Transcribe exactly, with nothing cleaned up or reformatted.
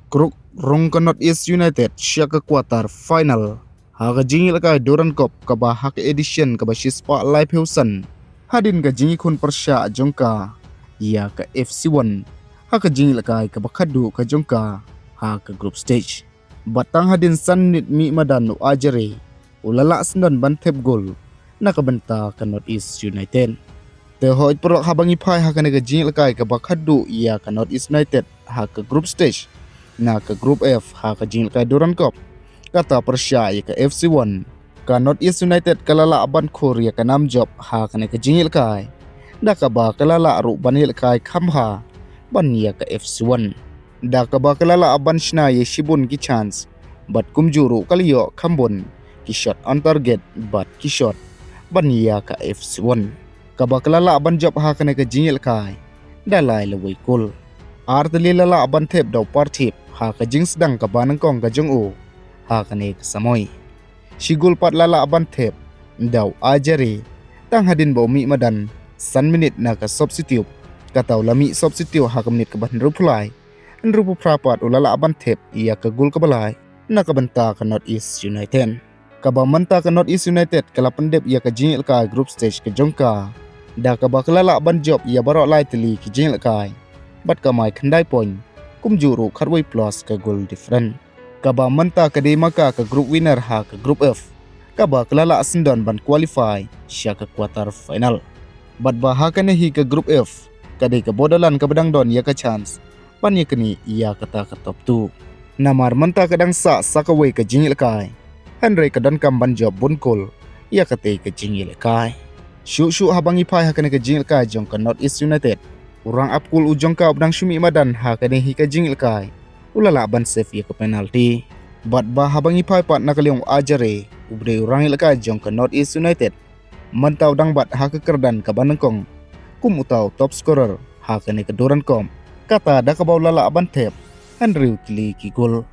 Kruk rung ka North East United sha ka quarter final ha ka jingïalehkai Durand Cup kaba ha ka edition kaba shispah laiphew san. Hadien ka jingïakhun pyrshah jong ka ïa ka F C One ha ka jingïalehkai kaba khatduh ka jong ka ha ka group stage. Bad tang hadien san minit mih madan u Ajere u la lah syndon ban thep gol na ka bynta ka North East United. Te hooid paralok, haba ngi phai ha kane ka jingïalehkai kaba khatduh ïa ka North East United ha ka group stage na ka group F ha ka jingïalehkai Durand Cup, kata pyrshah ïa ka F C One, ka North East United ka la lah ban khur ïa ka nam jop ha kane ka jingïalehkai, da kaba ka la lah ruh ban ïalehkai kham bha ban ïa ka F C One, da kaba ka la lah ban shna ïa shibun ki chance bad kumjuh ruh ka la ïoh kham bun ki shot on target bad ki shot ban ïa ka F C One, kaba ka la lah ban jop ha kane ka jingïalehkai da lai lawei kol. Ar tylli la lah ban thep da u Parthip ha ka jingsdang kaba nyngkong ka jong u ha kane ka samoi. Shi gol pat la lah ban thep da u Ajere tang hadien ba u mih madan san minit na ka substitute. Kata u la mih substitute ha ka minit kaba hynriewphew lai. Hynriewphew phra pat u la lah ban thep ïa ka gol kaba lai na ka bynta ka North East United. Kaba mynta ka North East United ka la pyndep ïa ka jingïalehkai group stage ka jong ka, da kaba ka la lah ban jop ïa baroh lai tylli ki jingïalehkai bad kamai khyndai point, kumjuh ruh khatwei plus ka goal different. Kaba mynta ka dei ma ka ka group winner ha ka group F, kaba ka la lah syndon ban qualify sha ka quarter final. Bad ba ha kane hi ka group F ka dei ka borderline kaba dang don ïa ka chance ban ïa kane ïa kata ka top two. Namar mynta ka dang sah sa kawei ka jingïalehkai, hynrei ka donkam ban jop bun kol ïa katei ka jingïalehkai. Shuh shuh haba ngi phai ha kane ka jingïalehkai jong ka North East United, u rangap kol u jong ka uba dang shu mih madan ha kane hi ka jingïalehkai u la lah ban save ïa ka penalty. Bad ba haba ngi phai pat na ka liang u Ajere uba dei u rangïalehkai jong ka North East United, mynta u dang bat ha ka kyrdan kaba nyngkong kum uta u top scorer ha kane ka Durand Cup, kata da kaba u la lah ban thep hynriew tylli ki gol.